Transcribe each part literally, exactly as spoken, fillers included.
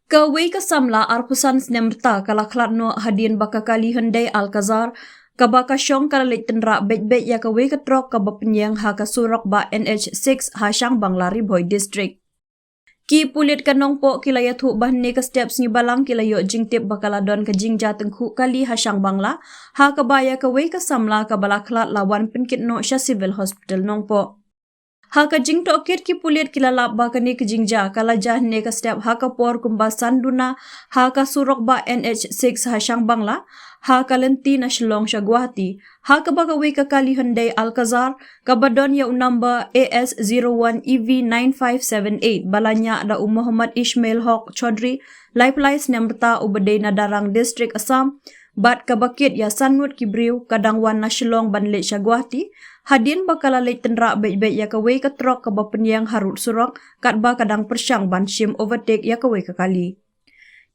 Kawei ka samla arphew san snem rta ka la khlad noh hadien ba ka kali Hyundai Alcazar kaba ka shong ka la leit tynrah beit beit ïa kawei ka trok kaba pynïeng ha ka surok ba N H six ha Shangbangla, Ri Bhoi District. Ki pulit ka Nongpoh ki la ïathuh ba hynne ka step sngi balang ki la ïoh jingtip ba ka la don ka jingjia tyngkhuh kali ha Shangbangla, ha kaba ïa kawei ka samla kaba la khlad la wan pynkit noh sha Civil Hospital Nongpoh. Ha ka jingtohkit ki pulit ki la lap ba kane ka jingjia ka la jia hynne ka step ha ka por kumba san duna ha ka surok ba N H six ha Shangbangla, ha ka lynti na Shillong sha Guwahati, ha kaba kawei ka kali Hyundai Alcazar kaba don ïa u number A S zero one E V nine five seven eight ba la ñiah da u Mohammad Ismail Hok Chaudhry, laiphew lai snem rta, uba dei na Darrang District, Assam, bad kaba kit ïa san ngut ki briew, ka dang wan na Shillong ban leit sha Guwahati, hadien ba ka la leit tynrah beit beit ïa kawei ka trok kaba pynïeng harud surok katba ka dang pyrshang ban shim overtake ïa kawei ka kali.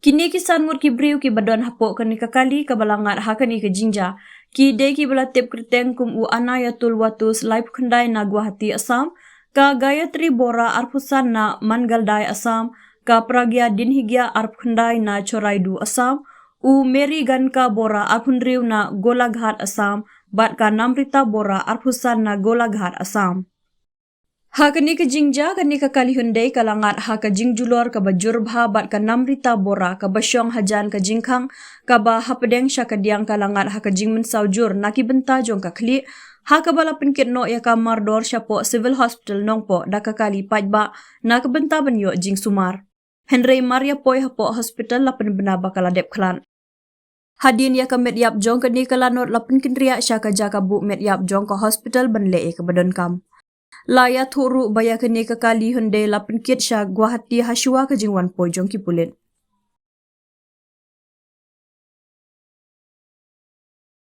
Kine ki san ngut ki briew kiba don hapoh kane ka kali kaba la ngat ha kane ka jingjia ki dei kiba la tip kyrteng kum u Anayatul Watus, laiphew khyndai, na Guwahati, Assam, ka Gayatri Bora, arphew san, na Mangaldai, Assam, ka Pragya Dinhigia, arphew khyndai, na Choraidu, Assam, u Meriganka Bora, arphew hynriew, na Golaghat, Assam, bad ka Namrita Bora, arphew san, na Golaghat, Assam. Ha kane ka jingjia kane ka kali Hyundai ka la ngat ha ka jingjulor kaba jur bha bad ka Namrita Bora kaba shong hajan ka jingkhang kaba hapdeng sha kadiang ka la ngat ha ka jingmynsaw jur na ki bynta jong ka khlieh, ha kaba la pynkit noh ïa ka mardor shapoh Civil Hospital Nongpoh da ka kali paidbah na ka bynta ban ïoh jingsumar. Hynrei mar ïa poi hapoh hospital la pynbna ba ka la dep khlad. Hadien ïa ka met ïap jong kane ka lanot la pynkynriah sha ka jaka buh met ïap jong ka hospital ban leh ïa kaba donkam. La ïathuh ruh ba ïa kane ka kali Hyundai la pynkit sha Guwahati ha shuwa ka jingwan poi jong ki pulit.